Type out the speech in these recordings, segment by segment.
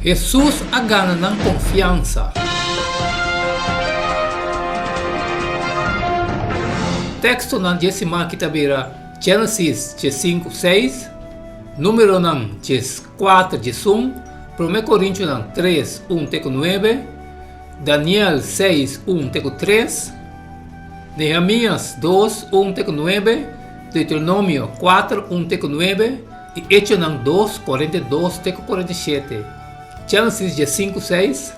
Hesus a gana nan konfiansa. Tekstonan dje siman aki ta bira Genesis 15, 6, Numeronan 4, 11, Promé Korintionan 3, 1 te ku 9, Daniel 6, 1 te ku 3, Nehemias 2, 1 te ku 9, Deuteronomio 4, 1 te ku 9, i Echonan 2, 42 te ku 47. Genesis 15, 6,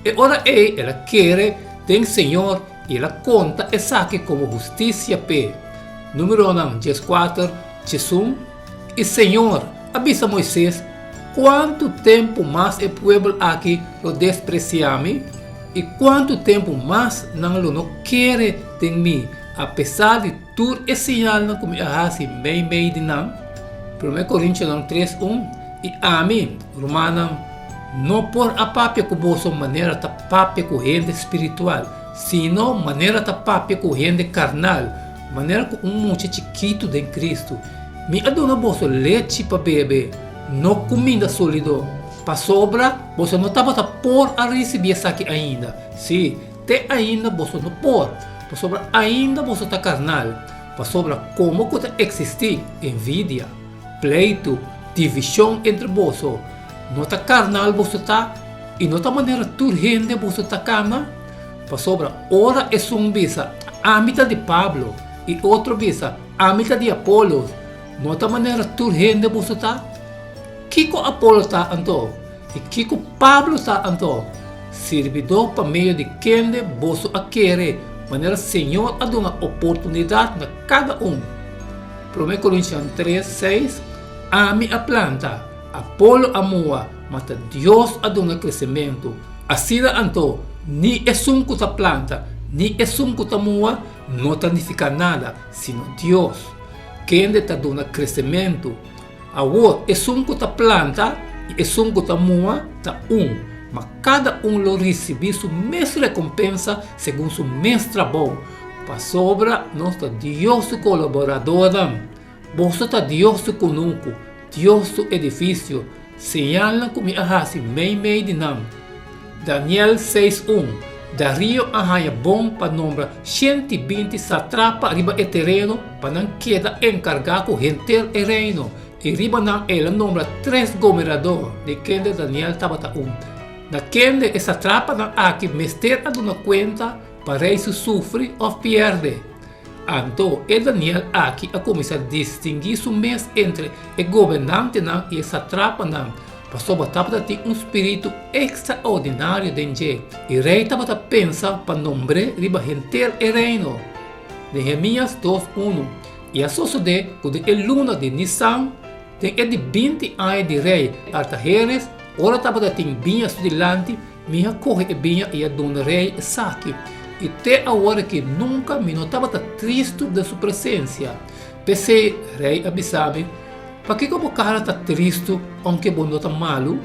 E ora ei el a kere den Señor i el a konta esaki komo hustisia p'e. Numeronan 14, 11, I Señor a bisa Moises, Kuantu tempu mas e pueblo aki lo despresiá mi? I kuantu tempu mas nan lo no kere den mi, apesar di tur e señalnan ku mi a hasi meimei di nan? Promé Korintionan 3, 1 I ami, rumannan, no por a papia ku boso manera ta papia ku hende spiritual, sino manera ta papia ku hende karnal, Manera ku un mucha chikitu den Kristu, mi a duna boso lechi pa bebe, no kuminda sólido, pasobra boso no tabata por a risibí esaki ainda. Sí, te ainda boso no por, pasobra ainda boso ta karnal. Pasobra komo ku ta eksistí envidia, pleitu, divishon entre boso, no ta karnal boso ta i no ta manera tur hende boso ta kana? Pasobra ora esun bisa, Ami ta di Pablo, i otro bisa, Ami ta di Apolos, no ta manera tur hende boso ta? Kiko Apolo ta anto? I kiko Pablo ta anto? Sirbidó pa medio di kende boso a kere, manera Señor a duna oportunidat na kada un. Promé Korintian 3, 6, Ami a planta, Apolo a mua, ma ta Dios a duna kresementu. Asina anto, ni esun ku ta planta ni esun ku ta mua no ta nifiká nada, sino Dios, kende ta duna kresementu. Awor, esun ku ta planta i esun ku ta mua ta un, ma kada un lo risibí su mes rekompensa segun su mes trabou, pasobra nos ta Dios su kolaboradornan. Boso ta Dios su kunuku, Dios su edifisio, señalnan ku mi a hasi meimei di nan. Daniel 6 un, Dario a haña bon pa nombra 120 satrapa riba e tereno pa nan keda enkargá ku henter e reino, i riba nan el a nombra tres gobernador, di kende Daniel tabata un. Na kende e satrapanan aki mester a duna kuenta pa rei su sufri òf pierde. Anto e Daniel aki a kuminsá distinguí su mes entre e gobernantenan i e satrapanan, pasobra tabata tin un spiritu ekstraordinario den dje, i rei tabata pensa pa nombr'é riba henter e reino. Nehemías 2, 1 I a sosodé ku den e luna di Nisan, den e di 20 aña di rei Artaheres, ora tabata tin biña su dilanti, Mi a kohe e biña i a duna rei esaki, i te awor aki nunka mi no tabata tristu den su presensia. P'esei rei a bisa mi, Pakiko bo kara ta tristu ounke bo no ta malu?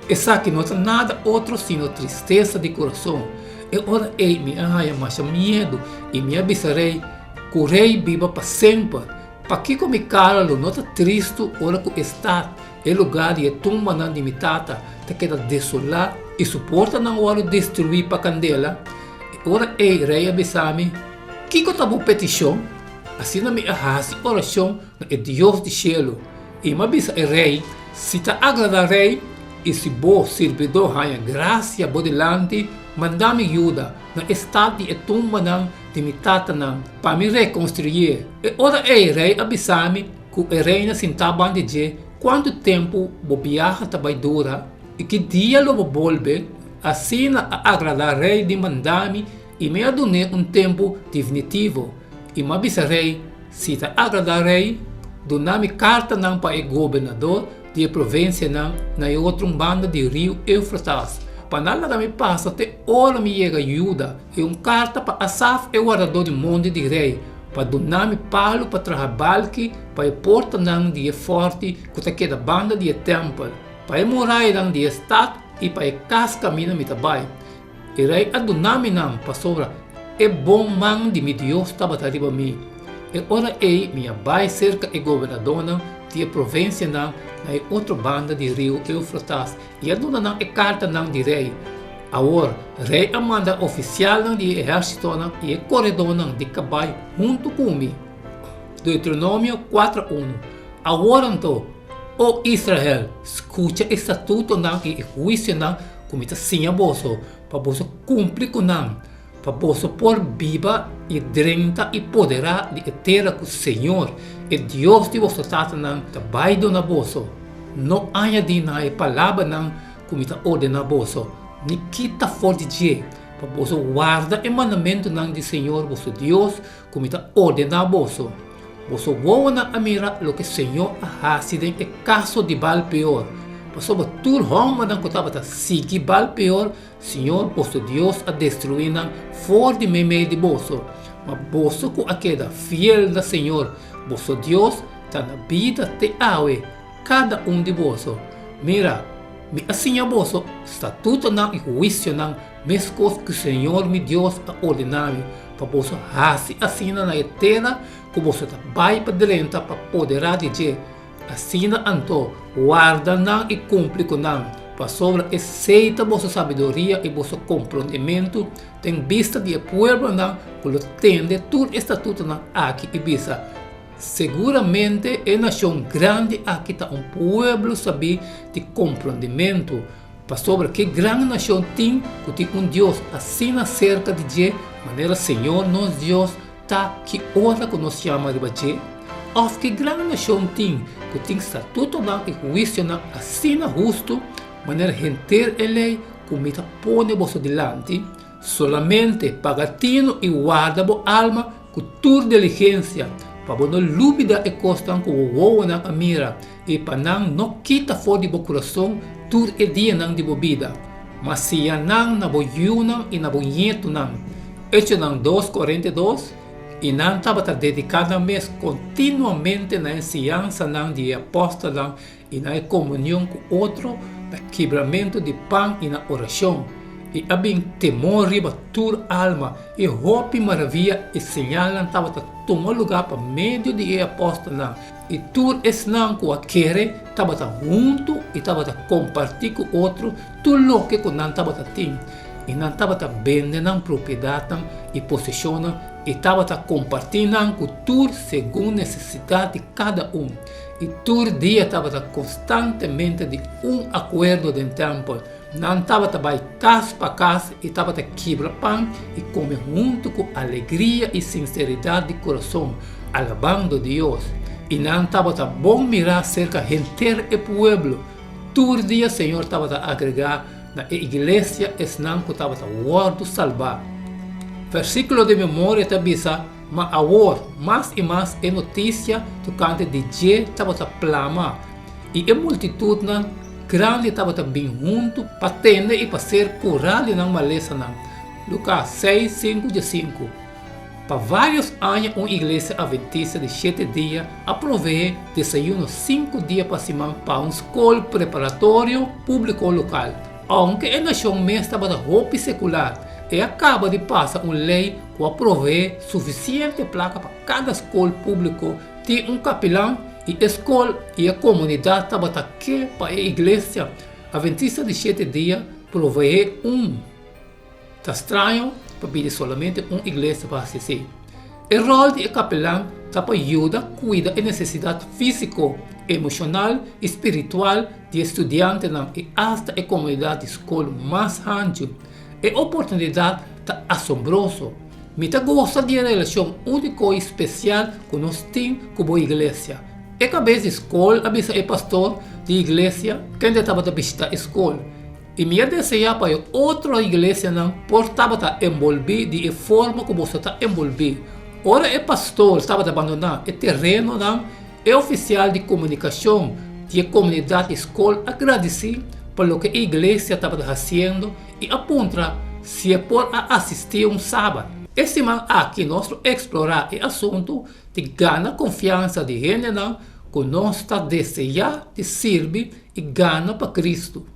Esaki no ta nada otro sino tristesa di kurason. E ora ei mi a haña masha miedu i mi a bisa rei, Ku rei biba pa semper! Pakiko mi kara lo no ta tristu ora ku e stat, e lugá di e tumbanan di mi tata, ta keda desolá i su portanan wòrdu destruí pa kandela? E ora ei rei a bisa mi, Kiko ta bo petishon? Asina mi a hasi orashon na e Dios di shelu, i mi a bisa e rei, Si ta agradá rei, i si bo sirbidó haña grasia bo dilanti, manda mi yuda na e stat di e tumbanan di mi tatanan, pa mi rekonstruyé. E ora ei rei a bisa mi ku e reina sintá banda di dje, Kuantu tempu bo biaha ta bai dura i ki dia lo bo bolbe? Asina a agradá rei di manda mi i mi a dun'é un tempu definitivo. I mi a bisa rei, Si ta agradá rei, duna mi kartanan pa e gobernador di e provinsianan na e otro banda di riu Eufratas, pa nan laga mi pasa te ora mi yega Juda. I un karta pa Asaf, e wardadó di mondi di rei, pa duna mi palu pa traha balki pa e portanan di e fòrti ku ta keda banda di e tèmpel, pa e murayanan di e stat i pa e kas kaminda mi ta bai. E rei a duna mi nan pasobra e bon man di mi Dios tabata riba mi. E ora ei mi a bai serka e gobernadónan. di e provinsianan na e otro banda di riu Eufratas i a duna nan e kartanan di rei. Awor, rei a manda ofisialnan di e ehérsitonan i e koredónan di kabai huntu ku mi. Deuteronomio kuater unu Awor anto, o Israel, skucha e statutonan i e huisionan ku mi ta siña boso, pa boso kumpli ku nan, pa boso por biba i drenta i poderá di e tera ku señor, e Dios di boso tatanan, ta bai duna boso. No añadí na e palabranan ku mi ta ordená boso, ni kita for di dje, pa boso warda e mandamentunan di señor boso Dios ku mi ta ordená boso. Boso wowonan a mira loke señor a hasi den e kaso di Baal-Peor, pasobra tur hòmbernan ku tabata sigui Baal-Peor, Señor boso Dios a destruí nan for di meimei di boso. Ma boso ku a keda fiel na Señor boso Dios ta na bida te awe, kada un di boso. Mira, mi a siña boso statutonan i huisionan meskos ku Señor mi Dios a ordená mi, pa boso hasi asina na e tera ku boso ta bai pa drenta pa poderá di dje. Asina anto, warda nan i kumpli ku nan, pasobra esei ta boso sabiduria i boso komprondementu den bista di e pueblonan ku lo tende tur e statutonan aki i bisa, Seguramente e nashon grandi aki ta un pueblo sabí di komprondementu, pasobra ke gran nashon tin ku tin un Dios asina serka di dje manera Señor nos Dios ta ki ora ku nos yama riba dje? Òf ki gran nashon tin ku tin statutonan i huisionan asina hustu manera henter e lei ku mi ta pone boso dilanti? Solamente paga tinu i warda bo alma ku tur diligensia, pa bo no lubida e kosnan ku bo wowonan a mira i pa nan no kita for di bo kurason tur e dianan di bo bida. Ma siña nan na bo yunan i na bo ñetunan. Echonan dos, 42, I nan tabata dediká nan mes kontinuamente na e siñansanan di e apòstelnan i na e komunion ku otro, na kibramentu di pan i na orashon. I a bin temor riba tur alma, i hopi maravia i señalnan tabata tuma lugá pa medio di e apòstelnan. I tur esnan ku a kere tabata huntu i tabata kompartí ku otro tur loke ku nan tabata tin, i nan tabata bende nan propiedatnan i poseshonnan i tabata kompartí nan ku tur segun nesesidat di kada un. I tur dia tabata konstantemente di un akuerdo den tèmpel. Nan tabata bai kas pa kas i tabata kibra pan i kome huntu ku alegria i sinseridat di kurason, alabando Dios. I nan tabata bon mirá serka henter e pueblo. Tur dia Señor tabata agregá na e iglesia esnan ku tabata wòrdu salbá. Versíkulo di memoria ta bisa, Ma awor, mas i mas e notisia tokante di dje tabata plama. I e multitutnan grandi tabata bin huntu pa tende i pa ser kurá di nan malesanan. Lukas seis, sinku dje sinku. Pa vários aña un iglesia adventista di shete dia a proveé desayuno sinku dia pa siman pa un skol preparatorio públiko lokal. Ounke e nashon mes tabata hopi sekular, e a kaba di pasa un lei ku a proveé sufisiente plaka pa kada skol públiko tin un kapilan I e skol i e komunidat tabata ke pa e iglesia Adventista di Shete Dia proveé un. Ta straño pa pidi solamente un iglesia pa hasi esei. E ròl di e kapelan ta pa yuda kuida e nesesidat físiko, emoshonal i spiritual di e studiantenan i asta e komunidat di skol mas hanchu. E oportunidat ta asombroso. Mi ta gosa di e relashon úniko i spesial ku nos tin ku bo iglesia. E kabes di skol a bisa e pastor di iglesia kende tabata bishitá e skol, I mi a deseá pa e otro iglesianan por tabata enbolbí di e forma ku boso ta enbolbí. Ora e pastor tabata bandoná e terenonan, E ofisial di komunikashon di e komunidat di skol a gradisí pa loke e iglesia tabata hasiendo i a puntra si e por a asistí un sabat. E siman aki nos lo eksplorá e asuntu di gana konfiansa di hendenan ku nos ta deseá di sirbi i gana pa Kristu.